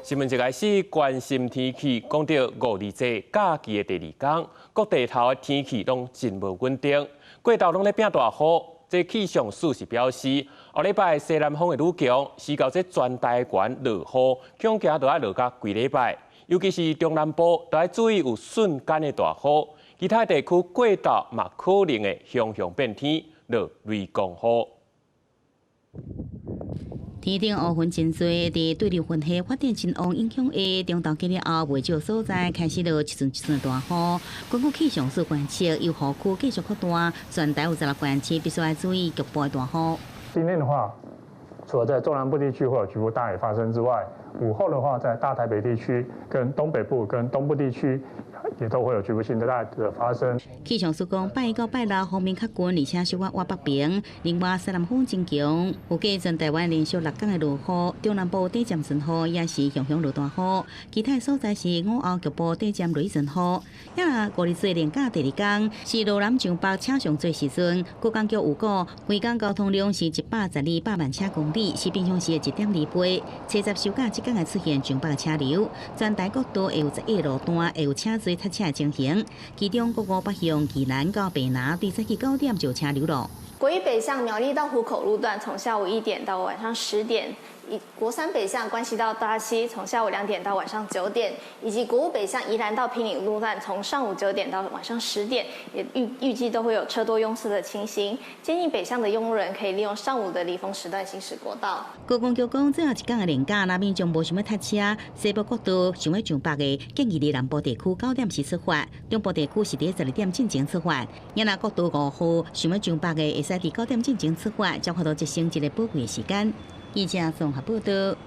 新聞一開始關心天氣，講到五二節假期的第二工，各地頭的天氣攏真無穩定，過晝攏咧變大雨。這氣象署是表示，後禮拜西南風會愈強，時到這全台灣落雨，恐驚都愛落甲規禮拜。尤其是中南部，都愛注意有瞬間的大雨，其他地區過晝嘛可能會雄雄變天，落雷公雨。天頂烏雲真濟，佇對流雲系發展真旺影響下，中晝過了後，袂少所在開始落一陣一陣大雨。根據氣象署觀測，由雨區繼續擴大，全台有16縣市必須愛注意局部的大雨。今天的話，除了在中南部地區會有局部大雨發生之外，午後的話，在大台北地區、跟東北部、跟東部地區，也都會有局部性的大雨的發生。氣象署講，拜一到拜六鋒面較近，而且小可倚北邊。另外，西南風真強，預計全台灣連續六工的落雨，中南部短暫陣雨也是雄雄落大雨，其他所在是午後局部短暫雷陣雨。也五二節連假第二工是羅南上北車上濟時陣，高工局預估，規工交通量是112百萬車公里，是平常時的1.2倍。初十收假這工會出現上北車流，全台各地會有11個路段會有車濟塞車的情形，其中國五北向宜蘭到白拿對早起9點就有車流囉。國一北向苗栗到湖口路段，從下午1點到晚上10點；以國三北向關西到大溪，從下午2點到晚上9點；以及國五北向宜蘭到坪林路段，從上午9點到晚上十點，也預計都會有車多擁塞的情形。建議北向的用路人可以利用上午的離峰時段行駛國道。高工局講，最後一工的連假，那民眾無想欲塞車，西部國道想欲上北的，建議佇南部地區9點時出發，中部地區是佇12點進前出發。若若國道5號想欲上北的，會使佇9點進前出發，才有法度節省一個寶貴的時間。記者綜合報道。